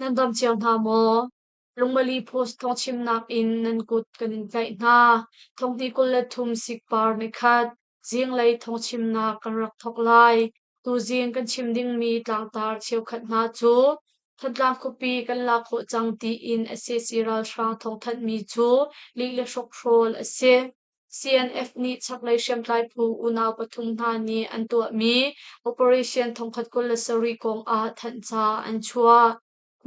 Nan dam cio hna maw? Lungmali Post thawngchimnak in nan kut kan in tlaih hna. Thonghnih 23 sikpar nikhat zinglei thawngchimnak kan rak thawk lai. Tuzing kan chim dingmi tlangtar cheukhat hna cu Thantlang khuapi kan lak khawh cang tiin sac ralhrang thawngthanhmi cu lih le hrokhrawl a si. CNF nih chaklei hriamtlai phu unau pathum hna nih an tuahmi Operation 1027 kong ah thanhca an chuah.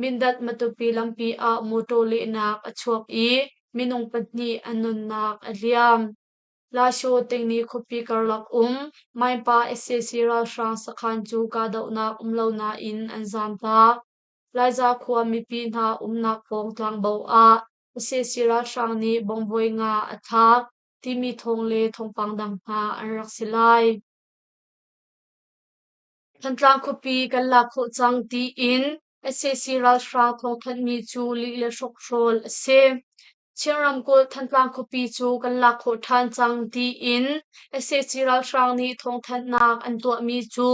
Mindat Matupi lampi ah mawṭaw lehnak a chuak i minung pahnih an nunnak a liam. Lasho Tingni khuapi karlak um Mainpa sac ralhrang sakhan cu kahdohnak um lo nain an zaamtak. Laiza khua mipi hna umnak pawng tlangbo ah sac ralhrang nih bongvoi nga a thlak timi thawng le thawngpang dang hna an rak si lai. Thantlang khuapi kan lak khawh cang tiin sac ralhrang thawngthanhmi cu lih le hrokhrawl a si. Chin ramkulh Thantlang khuapi cu kan lak khawh ṭhan cang tiin sac ralhrang nih thawngthanhnak an tuahmi cu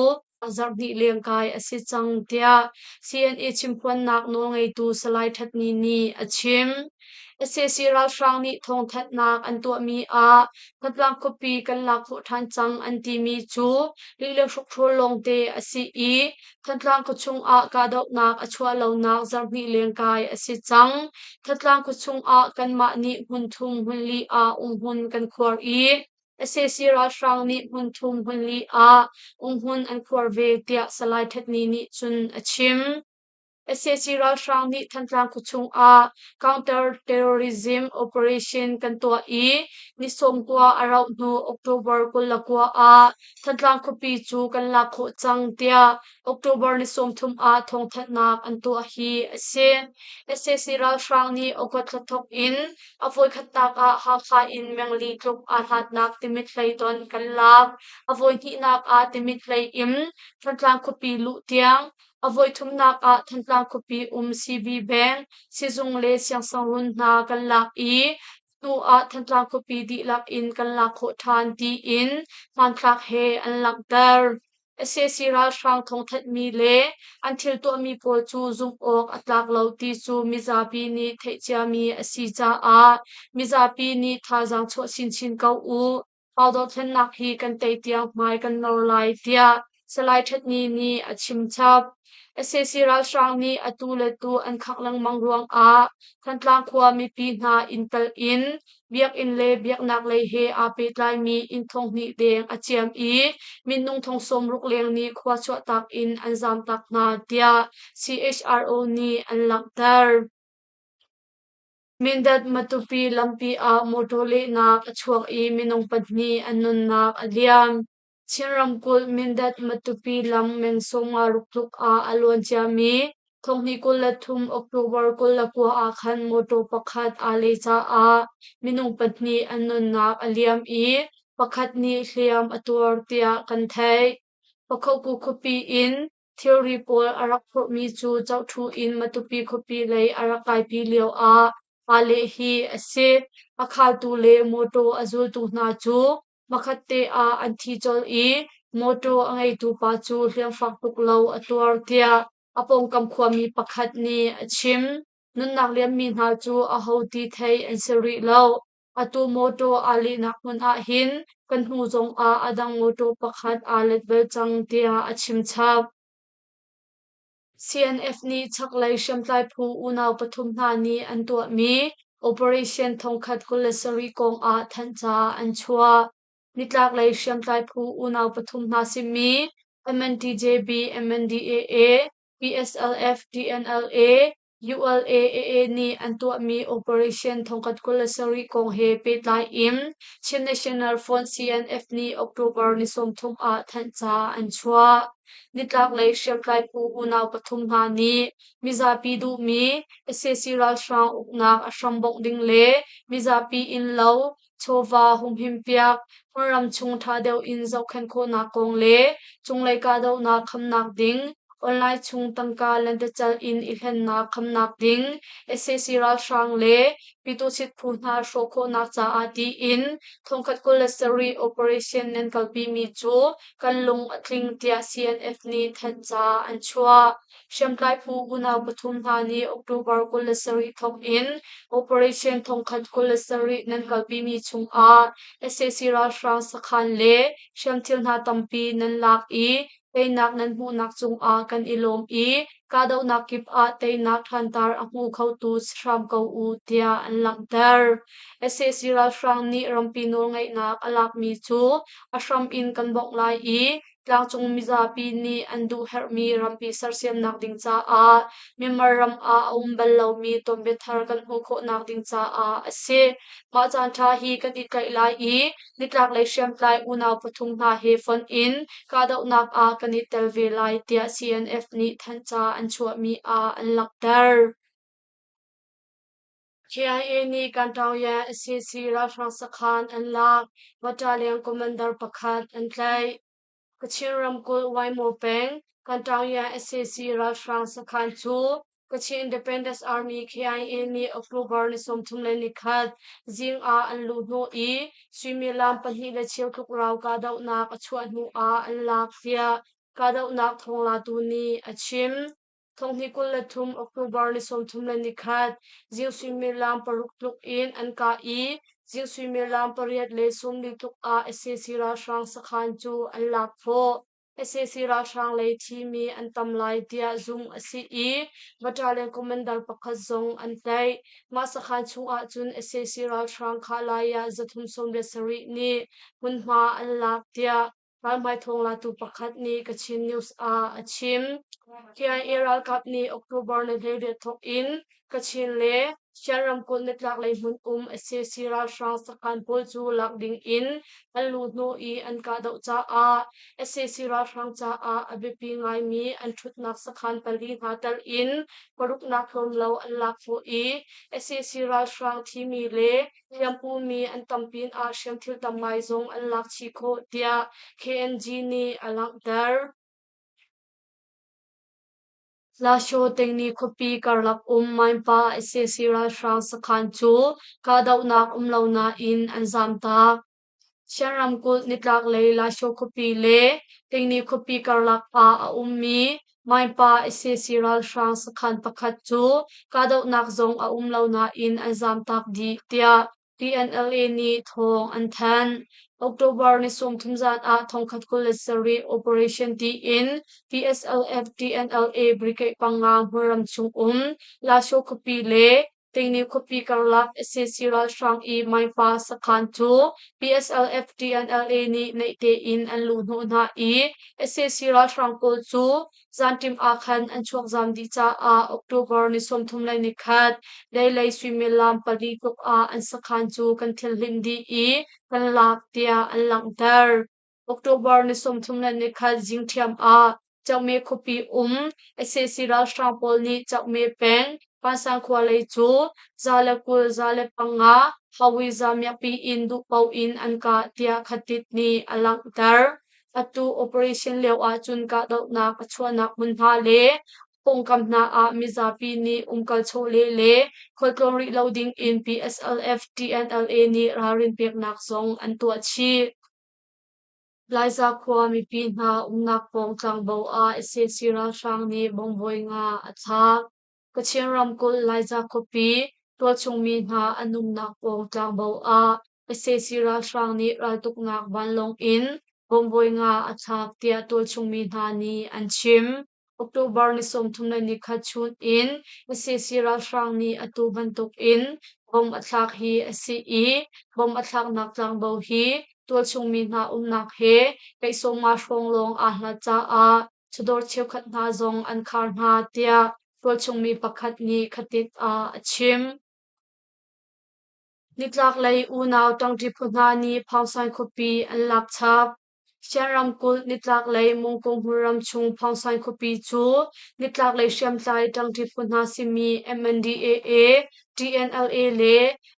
zarhhnih lengkai a si cang tiah CNA chimphuannak nawlngeitu Salai That Ni nih a chim. Sac ralhrang nih thawngthanhnak an tuahmi ah Thantlang khuapi kan lak khawh ṭhan cang an timi cu lih le hrokhrawl lawngte a si i Thantlang khuachung ah kahdohnak a chuah lonak zarhhnih lengkai a si cang. Thantlang khuachung ah kanmah nih hmunthum hmunli ah umhmun kan khuar i sac ralhrang nih hmunthum hmunli ah umhmun an khuar ve tiah Salai Htet Ni nih cun a chim. Sac ralhrang nih Thantlang khuachung ah counter terrorism operation kan tuah i ni 90 a rauh hnu October 29 ah Thantlang khuapi cu kan lak khawh cang tiah October ni 30 ah thawngthanhnak an tuah hi a si. Sac ralhrang nih August thla thawk in a voikhatnak ah Hakha in mengli tluk aa hlatnak Timit hleidon kan lak. A voihnihnak ah Timit hlei in Thantlang khuapi luh tiang A voithumnak ah Thantlang khuapi um CB Bank, sizung le siangsangrun hna kan lak i hnu ah Thantlang khuapi dihlak in kan lak khawh ṭhan tiin hmanthlak he an langhter. Sac ralhrang thawngthanhmi le an thil tuahmi pawl cu zumh awk a tlak lo ti cu mizapi nih theih ciami a si caah mizapi nih thazaang chuah chinchin ko u. Pau dothlennak hi kan tei tiang hmai kan nor lai tiah Salai Htet Ni nih a chim chap. Sac ralhrang nih atu le tu an khangh lengmang ruangah Thantlang khua mipi hna inn tal in biakinn le biaknak lei he aa pehtlaimi inn thonghnih deng a ciam i minung thong 60 leng nih khua chuahtak in an zamtak hna tiah CHRO nih an langhter. Mindat-Matupi lampi ah mawṭaw lehnak a chuak i minung pahnih an nunnak a liam. Chin ramkulh Mindat-Matupi lam meng 56 tluk ah a luan ciami thonghnih 23 October 29 ah khan mawṭaw pakhat aa leh caah minung pahnih an nunnak a liam i pakhat nih hliam a tuar tiah kan theih. Pakhoku khuapi in Thilri pawl a rak phurhmi cu cohṭhu in Matupi khuapi lei a rak kaipi lioah aa leh hi a si. A khaltu le mawṭaw a zultu hna cu hmakhatte ah an thi colh i mawṭaw a ngeitu pa cu hliam fak tuk lo a tuar tiah a pawngkam khuami pakhat nih a chim. Nunnak liammi hna cu aho ti theih an si rih lo. Atu mawṭaw aa lehnak hmun ah hin kan hnu zongah a dang mawṭaw pakhat aa let bal cang tiah a chim chap. CNF nih chaklei hriamtlai phu unau pathum hna nih an tuahmi Operation 1027 kong ah thanhca an chuah. Nitlaklei hriamtlai phu unau pathum hna simi MNTJB, MNDAA, PSLF, DNLA, ULAAA nih an tuahmi Operation 1027 kong he pehtlai in Chin National Front CNF nih October ni 30 ah thanhca an chuah. Nitlaklei hriamtlai phu unau pathum hna nih mizapi duhmi sac ralhrang uknak a hram bongh ding le mizapi innlo, chawva humhimpiak, hmunram chung ṭha deuh in zohkhenh khawhnak kong le cunglei kahdohnak khamnak ding. Online chung tangka lentecelh in i hlennak khamnak ding sac ralhrang le Pyituhsit phu hna hrawh khawhnak caah tiin 1027 operation nan kalpimi cu kan lung a tling tiah CNF nih thanhca an chuah. Hriamtlai phu unau pathum hna nih October 27 thawk in Operation 1027 nan kalpimi chungah sac ralhrang sakhan le hriamthil hna tampi nan lak i teinak nan hmuhnak cungah kan i lawm i kahdohnak kip ah teinak ṭhantar a hmu khotu si hram ko u tiah an langhter. Sac ralhrang nih rampi nawlngeihnak a lakmi cu a hram in kan bawmh lai i tlangcung mizapi nih an duh herhmi rampi sersiamnak ding caah Myanmar ram ah a um bal lomi tuanbia thar kan hmuh khawhnak ding caah a si. Mah caanṭha hi kan i tlaih lai i nitlaklei hriamtlai unau pathum hna he fonh in kahdohnak ah kan i tel ve lai tiah CNF nih thanhca an chuahmi ah an langhter. KIA nih Kantaoyan sac ralhrang sakhan an lak, battalion commander pakhat an tlaih. Kachin ramkulh Waimaw peng Kantaoyan sac ralhrang sakhan cu Kachin Independence Army KIA nih October ni 31 zing ah an luh hnawh i suimilam 2.5 tluk rau kahdohnak a chuah hnu ah an lak tiah kahdohnak thawnglatu nih a chim. 2023 October ni 31 zing suimilam 6 tluk in an kah i zing suimilam 8:40 tluk ah sac ralhrang sakhan cu an lak khawh. Sac ralhrang lei thimi an tam lai tiah zumh a si i battalion commander pakhat zong an tlaih. Mah sakhan chung ahcun sac ralhrang khah-laiah 377 nih hmunhma an lak tiah Ralhmai thawnglatu pakhat nih Kachin News ah a chim. KIA ralkap nih October ni 18 thawk in Kachin le Shan ramkulh nitlaklei hmun um sac ralhrang sakhan pawl cu lak ding in an luh hnu i an kahdoh caah sac ralhrang caah a biapi ngaimi an ṭhutnak sakhan pali hna telh in paruknak tlawm lo an lak khawh i sac ralhrang thimi le hliampumi an tam pinah hriamthil tam ngai zong an lak chih khawh tiah KNG nih a langhter. Lasho Tengni khuapi karlak um Mainpa sac ralhrang sakhan cu kahdohnak um lo nain an zamtak. Shan ramkulh nitlaklei Lasho khuapi le Tengni khuapi karlak ah a ummi Mainpa sac ralhrang sakhan pakhat cu kahdohnak zong a um lo nain an zamtak dih tiah TNLA nih thawng an thanh. October ni 30 zan ah 1027 operation tiin PSLF TNLA brigade panga hmunram chung um Lasho khuapi le Tingni khuapi karlak sac ralhrang i Mainpa sakhan cu PSLF TNLA nih naih tein an luh hnawh hna i sac ralhrang pawl cu Zanṭim ah khan an chuakzam dih caah October ni 31 deilei suimilam 4 tluk ah an sakhan cu kan thilhlimh dih i kan lak tiah an langhter. October ni 31 zing ṭhiam ah Kyaukme khuapi um sac ralhrang pawl nih Kyaukme peng Pansang khua lei cu 125 Hawiza miakpi in duhpaoh in an kah tiah Khatit nih a langhter. Atu operation lio ahcun kahdohnak a chuahnak hmunhma le pawngkam hna ah mizapi nih umkal chawleh le khualtlawn rih lo ding in PSLF TNLA nih ralrin peknak zong an tuah chih. Laiza khua mipi hna umnak pawng tlangbo ah sac ralhrang nih bomb nga a thlak. Kachin ramkulh Laiza khuapi tualchung mi hna an umnak pawng tlangbo ah sac ralhrang nih raltuknak vanlawng in bomb nga a thlak tiah tualchung mi hna nih an chim. October ni 31 chun in sac ralhrang nih atu bantuk in bomb a thlak hi a si i bomb a thlaknak tlangbo hi tualchung mi hna umnak he keisawma hrawng lawng aa hlat caah chawdawr cheukhat hna zong an khar hna tiah tualchung mi pakhat nih khatit ah a chim. Nitlaklei unau ṭangṭi phu hna nih Phaungsan khuapi an lak chap. Shan ramkulh nitlaklei Mungkung hmunram chung Phaungsan khuapi cu nitlaklei hriamtlai ṭangṭi phu hna simi MNDAA, TNLA le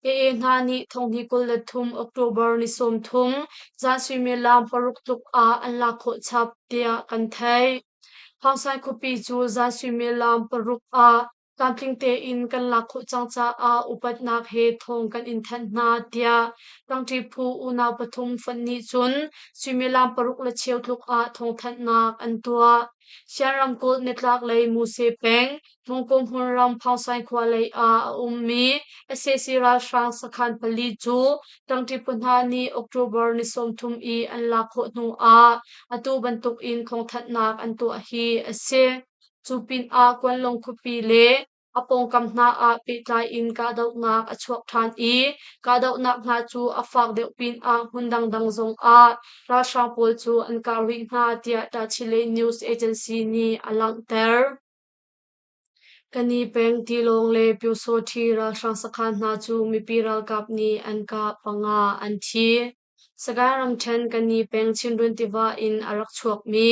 AA hna nih 2023 October ni 30 zan suimilam 6 tluk ah an lak khawh chap tiah kan theih. Phangsain khuapi cu zan suimilam 6 ah tlamtling tein kan lak khawh cang caah upatnak he thawng kan in thanh hna, tiah ṭangṭi phu unau pathum fonh nih cun suimilam 6:15 tluk ah thawngthanhnak an tuah. Shan ramkulh nitlaklei Muse peng, Mungkum hmunram Phangsain khua lei ah a ummi sac ralhrang sakhan pali cu ṭangṭi phu hna nih October ni 30 i an lak khawh hnu ah atu bantukin thawngthanhnak an tuah hi a si. Cu pinah Kuanlung khuapi le a pawngkam hna ah pehtlai in kahdohnak a chuak ṭhan i kahdohnak hna cu a fak deuh pinah hmun dangdang zongah ralhrang pawl cu an kah rih hna, tiah Tachileik News Agency nih a langhter. Kani peng tilawng le Pyusawṭhi ralhrang sakhan hna cu mipi ralkap nih an kah, panga an thi. Sagaing ramṭhen Kani peng Chinrun tiva in a rak chuakmi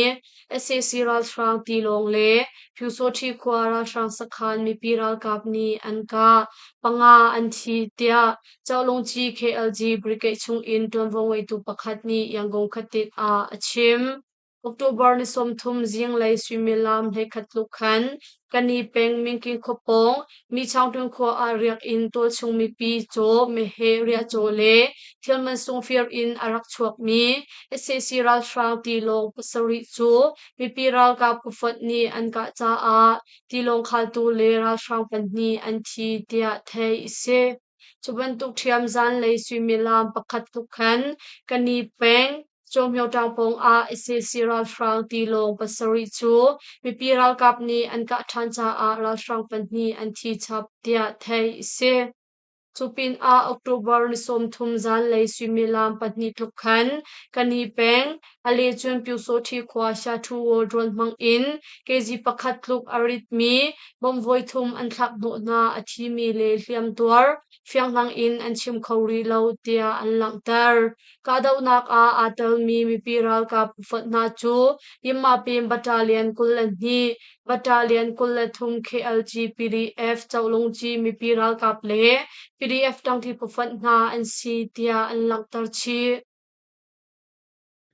sac ralhrang tilawng le Pyusawṭhi khua ralhrang sakhan mipi ralkap nih an kah, panga an thi, tiah Cohlungci KLG Brigade chungin ṭuanvo ngeitu pakhat nih Yangon khatit ah a chim. October ni 30 zinglei suimilam 11 tluk khan Kani peng Mingkin khua pawng Michaungtun khua ah riakinn tualchung mipi caw, meheh, riahcaw le thil mansung fir in a rak chuakmi sac ralhrang tilawng pasarih cu mipi ralkap phufonh nih an kah caah tilawng khaltu le ralhrang pahnih an thi tiah theih a si. Cu bantuk ṭhiam zanlei suimilam pakhat tluk khan Kani peng Cawhmyo ṭangpawng ah sac ralhrang tilawng pasarih cu mipi ralkap nih an kah ṭhan caah ralhrang pahnih an thi chap tiah theih a si. Cu pinah October ni 30 zanlei suimilam 2 tluk khan Kani peng Alecun Pyusawṭhi khua Shathuwo drone hmang in kg pakhat tluk a ritmi bomb voithum an thlak hnawh hna. A thimi le hliamtuar fianghlang in an chim kho rih lo, tiah an langhter. Kahdohnak ah aa telmi mipi ralkap phufonh hna cu Yinmapin Battalion 22, Battalion 23 KLG PDF Cohlungci mipi ralkap le PDF ṭangṭi phufonh hna an si, tiah an langhter chih.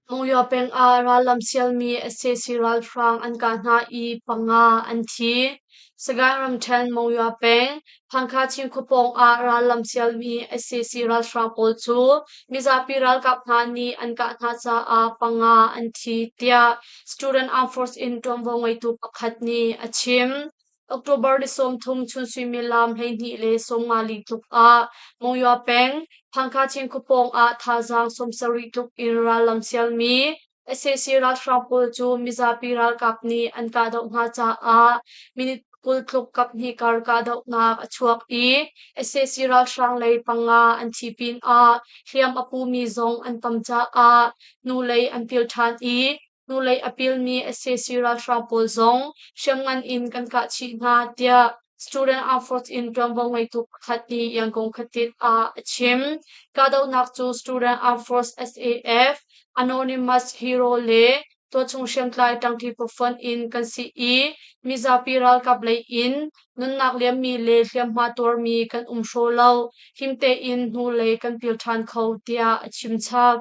Monywa peng ah rallam sialmi sac ralhrang an kah hna i panga an thi. Sagaing ramṭhen Monywa peng Phangkha Chin khua pawng ah rallam sialmi sac ralhrang pawl cu mizapi ralkap hna nih an kah hna caah panga an thi, tiah Student Armed Force in ṭuanvo ngeitu pakhat nih a chim. October ni 30 chun suimilam 12:54 tluk ah Monywa peng Phangkha Chin khua pawng ah thazaang 70 tluk in rallam sialmi sac ralhrang pawl cu mizapi ralkap nih an kahdoh hna caah minute 20 tluk kaphnih kar kahdohnak a chuak i sac ralhrang lei panga an thi pinah hliam a pumi zong an tam caah hnulei an pil ṭhan i hnulei a pilmi sac ralhrang pawl zong hriamngan in kan kah chih hna, tiah Student Armed Force in ṭuanvo ngeitu pakhat nih Yangon khuatit ah a chim. Kahdohnak cu Student Armed Force SAF, Anonymous Hero le tualchung hriamtlai ṭangṭi phufonh in kan si i mizapi ralkap lei in nunnak liammi le hliamhma tuarmi kan um hraw lo, him tein hnulei kan pil ṭhan kho, tiah a chim chap.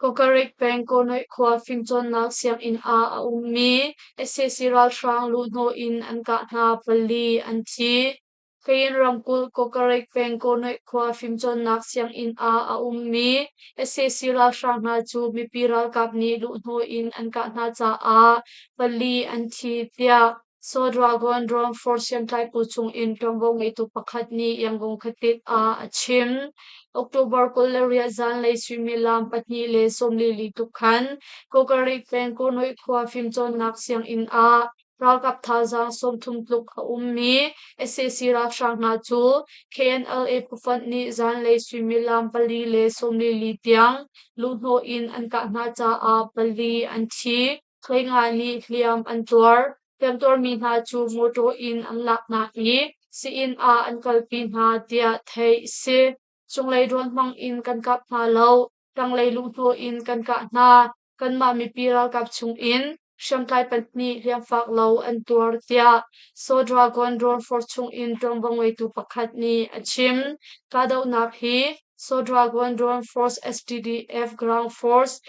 Kawkarik peng Kawnoih khua fimcawnnak sianginn ah a ummi sac ralhrang luhhnawh in an kah hna, pali an thi. Kayin ramkulh Kawkarik peng Kawnoih khua fimcawnnak sianginn ah a ummi sac ralhrang hna cu mipi ralkap nih luhhnawh in an kah hna caah pali an thi, tiah Saw Dragon Drone Force hriamtlai phu chungin ṭuanvo ngeitu pakhat nih Yangon khuatit ah a chim. October 28 zanlei suimilam 2:44 tluk khan Kawkarik peng Kawnoih khua fimcawnnak sianginn ah ralkap thazaang 30 tluk a ummi sac ralhrang hna cu KNLA phufonh nih zanlei suimilam 4:44 tiang luhhnawh in an kah hna caah pali an thi. Hleinga nih hliam an tuar. Hliamtuarmi hna cu mawṭaw in an lak hna i sii-inn ah an kalpi hna tiah theih a si. Cunglei rawn hmang in kan kap hna lo, tanglei luhhnawh in kan kah hna. Kanmah mipi ralkap chungin hriamtlai pahnih hliamfak lo an tuar tiah Saw Dragon Drone Force chungin ṭuanvo ngeitu pakhat nih a chim. Kahdohnak hi Saw Dragon Drone Force STDF Ground Force.